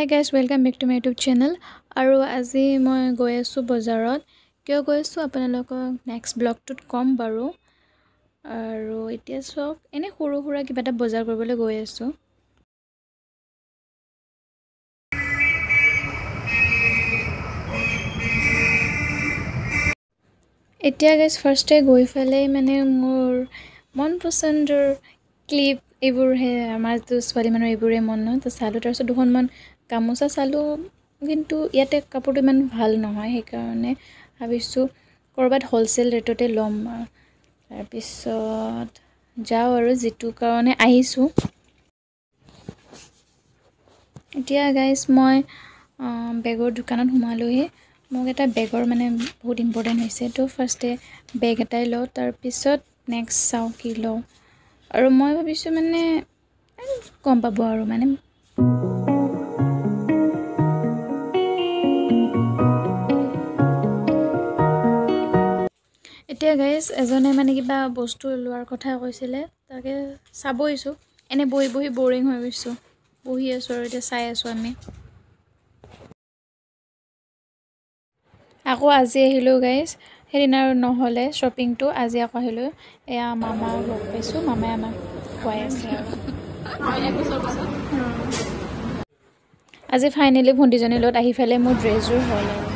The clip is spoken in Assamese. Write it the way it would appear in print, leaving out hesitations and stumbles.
Hi guys, welcome back to my YouTube channel. আৰু আজি মই গৈ আছোঁ বজাৰত। কিয় গৈ আছোঁ আপোনালোকক নেক্সট ব্লগটোত ক'ম বাৰু। আৰু এতিয়া চাওক, এনেই সৰু সুৰা কিবা এটা বজাৰ কৰিবলৈ গৈ আছোঁ। এতিয়া গাইজ, ফাৰ্ষ্টে গৈ পেলাই মানে মোৰ মন পচন্দৰ ক্লিপ এইবোৰহে, আমাৰতো ছোৱালী মানুহৰ এইবোৰে মন ন, তো চালোঁ। তাৰপিছত দুখনমান গামোচা চালোঁ, কিন্তু ইয়াতে কাপোৰটো ইমান ভাল নহয়, সেইকাৰণে ভাবিছোঁ ক'ৰবাত হ'লচেল ৰেটতে ল'ম। তাৰপিছত যাওঁ আৰু যিটো কাৰণে আহিছোঁ। এতিয়া গাইজ, মই বেগৰ দোকানত সোমালোহি। মোক এটা বেগৰ মানে বহুত ইম্পৰ্টেণ্ট হৈছে, তো ফাৰ্ষ্টে বেগ এটাই লওঁ, তাৰপিছত নেক্সট চাওঁ কি লওঁ। আৰু মই ভাবিছোঁ মানে গম পাব আৰু মানে। এতিয়া গাইজ, এজনে মানে কিবা বস্তু লোৱাৰ কথা কৈছিলে, তাকে চাব আহিছোঁ। এনেই বহি বহি বৰিং হৈ গৈছোঁ, বহি আছোঁ আৰু এতিয়া চাই আছোঁ আমি। আকৌ আজি আহিলোঁ গাইজ, সেইদিনা আৰু নহ'লে শ্বপিংটো, আজি আকৌ আহিলোঁ। এয়া মামাক লগ পাইছোঁ, মামাই আমাক খুৱাই আছে। আৰু আজি ফাইনেলি ভণ্টিজনীৰ লগত আহি পেলাই মোৰ ড্ৰেছযোৰ হ'ল আৰু।